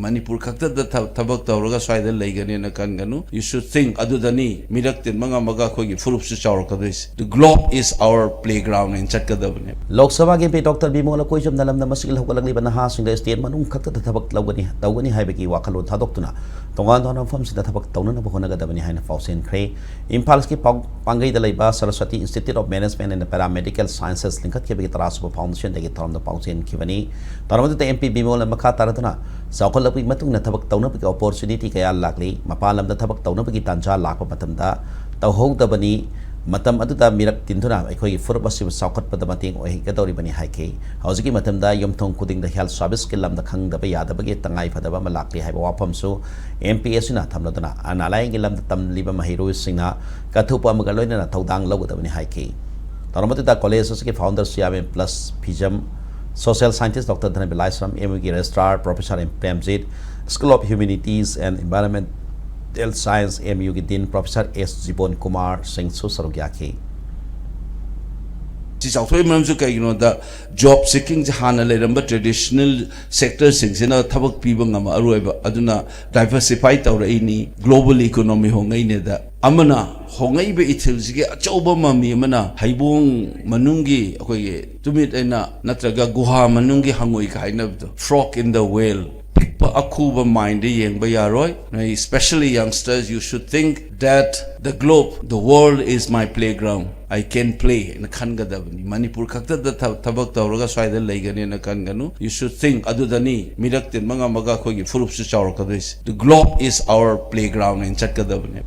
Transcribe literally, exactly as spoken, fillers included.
ꯃꯅꯤꯄꯨꯔ ꯈꯛꯇꯗ ꯊ- ꯊꯕꯛ ꯇꯧꯔꯒ ꯁ꯭ꯋꯥꯏꯗ ꯂꯩꯒꯅꯦꯅ ꯈꯟꯒꯅꯨ꯫ You should think ꯑꯗꯨꯗꯅꯤ ꯃꯤꯔꯛ ꯇꯤꯟꯕ ꯉꯝꯃꯒ ꯑꯩꯈꯣꯏꯒꯤ ꯐꯨꯔꯨꯞꯁꯨ ꯆꯥꯎꯔꯛꯀꯗꯣꯏꯁꯦ꯫ The globe is our playground ꯍꯥꯏꯅ ꯆꯠꯀꯗꯕꯅꯦꯕ꯫ ꯂꯣꯛ ꯁꯚꯥꯒꯤ MP ꯗꯣꯛꯇꯔ ꯕꯤꯃꯣꯜ ꯑꯩꯈꯣꯏ ꯆꯨꯝꯅ ꯂꯝꯗꯝ ꯑꯁꯤꯒꯤ ꯍꯧꯒꯠꯂꯛꯂꯤꯕ ꯅꯍꯥꯁꯤꯡꯗ ꯁ꯭ꯇꯦꯠ ꯃꯅꯨꯡ ꯈꯛꯇꯗ ꯊꯕꯛ ꯂꯧꯒꯅꯤ ꯇꯧꯒꯅꯤ ꯍꯥꯏꯕꯒꯤ ꯋꯥꯈꯜꯂꯣꯟ ꯊꯥꯗꯣꯛꯇꯨꯅ ꯇꯣꯉꯥꯟ ꯇꯣꯉꯥꯟꯕ ꯃꯐꯝꯁꯤꯡꯗ ꯊꯕꯛ ꯇꯧꯅꯅꯕ ꯍꯣꯠꯅꯒꯗꯕꯅꯤ ꯍꯥꯏꯅ ꯄꯥꯎꯁꯦꯟꯈ꯭ꯔꯦ꯫ ꯏꯝꯐꯥꯜꯒꯤ ꯄꯥꯡꯒꯩꯗ ꯂꯩꯕ Saraswati Institute of Management and Paramedical Sciences ꯂꯤꯡꯈꯠꯈꯤꯕꯒꯤ ꯇꯔꯥꯁꯨꯕ ꯐꯥꯎꯟꯗꯦꯁꯟꯗꯒꯤ ꯊꯧꯔꯝꯗ ꯄꯥꯎꯁꯦꯟꯈꯤꯕꯅꯤ꯫ ꯊꯧꯔꯝ ꯑꯗꯨꯗ MP ꯕꯤꯃꯣꯜꯅ ꯃꯈꯥ ꯇꯥꯔꯗꯨꯅ ꯆꯥꯎꯈꯠꯂꯛꯄꯒꯤ ꯃꯇꯨꯡ ꯏꯟꯅ ꯊꯕꯛ ꯇꯧꯅꯕꯒꯤ opportunity ꯀꯌꯥ ꯂꯥꯛꯂꯤ꯫ ꯃꯄꯥꯟ ꯂꯝꯗ ꯊꯕꯛ ꯇꯧꯅꯕꯒꯤ ꯇꯥꯟꯖꯥ ꯂꯥꯛꯄ ꯃꯇꯝꯗ ꯇꯧꯍꯧꯗꯕꯅꯤ꯫ ꯃꯇꯝ ꯑꯗꯨꯗ ꯃꯤꯔꯛ ꯇꯤꯟꯗꯨꯅ ꯑꯩꯈꯣꯏꯒꯤ ꯐꯨꯔꯨꯞ ꯑꯁꯤꯕꯨ ꯆꯥꯎꯈꯠꯄꯗ ꯃꯇꯦꯡ ꯑꯣꯏꯒꯗꯧꯔꯤꯕꯅꯤ ꯍꯥꯏꯈꯤ꯫ ꯍꯧꯖꯤꯛꯀꯤ ꯃꯇꯝꯗ ꯌꯨꯝꯊꯣꯡ ꯈꯨꯗꯤꯡꯗ health serviceꯀꯤ ꯂꯝꯗ ꯈꯪꯗꯕ ꯌꯥꯗꯕꯒꯤ ꯇꯉꯥꯏ ꯐꯗꯕ ꯑꯃ ꯂꯥꯛꯂꯤ ꯍꯥꯏꯕ ꯋꯥꯐꯝꯁꯨ MP ꯑꯁꯤꯅ ꯊꯝꯂꯗꯨꯅ ꯑꯅꯥ ꯂꯥꯏꯌꯦꯡꯒꯤ ꯂꯝꯗ ꯇꯝꯂꯤꯕ ꯃꯍꯩꯔꯣꯏꯁꯤꯡꯅ ꯀꯠꯊꯣꯛꯄ ꯑꯃꯒ ꯂꯣꯏꯅꯅ ꯊꯧꯗꯥꯡ ꯂꯧꯒꯗꯕꯅꯤ ꯍꯥꯏꯈꯤ꯫ ꯊꯧꯔꯝ ꯑꯗꯨꯗ ꯀꯣꯂꯦꯖ ꯑꯁꯤꯒꯤ founder ꯆꯤꯌꯥꯃꯦꯝ ꯄ꯭ꯂꯁ Phijam, social scientist doctor Dhanabir Laishram, MUꯒꯤ registrar professor M Premjit, School of Humanities and Environmental Science MUꯒꯤ dean professor S Jibon Kumar ꯁꯤꯡꯁꯨ ꯁꯔꯨꯛ ꯌꯥꯈꯤ꯫ ꯁꯤ ꯆꯥꯎꯊꯣꯛꯏ ꯃꯔꯝꯁꯨ ꯀꯩꯒꯤꯅꯣꯗ, job seekingꯁꯦ ꯍꯥꯟꯅ ꯂꯩꯔꯝꯕ traditional sectorꯁꯤꯡꯁꯤꯅ ꯊꯕꯛ ꯄꯤꯕ ꯉꯝꯃꯛꯑꯔꯣꯏꯕ꯫ ꯑꯗꯨꯅ diversify ꯇꯧꯔꯛꯏꯅꯤ꯫ Global economy ꯍꯣꯡꯉꯛꯏꯅꯦꯗ꯫ ꯑꯃꯅ ꯍꯣꯡꯉꯛꯏꯕ ꯏꯊꯤꯜꯁꯤꯒꯤ ꯑꯆꯧꯕ ꯃꯃꯤ ꯑꯃꯅ ꯍꯩꯕꯣꯡ ꯃꯅꯨꯡꯒꯤ ꯑꯩꯈꯣꯏꯒꯤ ꯇꯨꯃꯤꯠ ꯑꯩꯅ ꯅꯠꯇ꯭ꯔꯒ ꯒꯨꯍꯥ ꯃꯅꯨꯡꯒꯤ ꯍꯪꯉꯣꯏꯒ ꯍꯥꯏꯅꯕꯗꯣ, frog in the well, ꯄꯤꯛꯄ ꯑꯈꯨꯕ mindꯗ ꯌꯦꯡꯕ ꯌꯥꯔꯣꯏ꯫ ꯅꯣꯏ especially youngsters, you should think that the globe, the world is my playground, I can play ꯍꯥꯏꯅ ꯈꯟꯒꯗꯕꯅꯤ꯫ ꯃꯅꯤꯄꯨꯔ ꯈꯛꯇꯗ ꯊ- ꯊꯕꯛ ꯇꯧꯔꯒ ꯁ꯭ꯋꯥꯏꯗ ꯂꯩꯒꯅꯦꯅ ꯈꯟꯒꯅꯨ꯫ You should think ꯑꯗꯨꯗꯅꯤ ꯃꯤꯔꯛ ꯇꯤꯟꯕ ꯉꯝꯃꯒ ꯑꯩꯈꯣꯏꯒꯤ ꯐꯨꯔꯨꯞꯁꯨ ꯆꯥꯎꯔꯛꯀꯗꯣꯏꯁꯦ꯫ The globe is our playground ꯍꯥꯏꯅ ꯆꯠꯀꯗꯕꯅꯦ꯫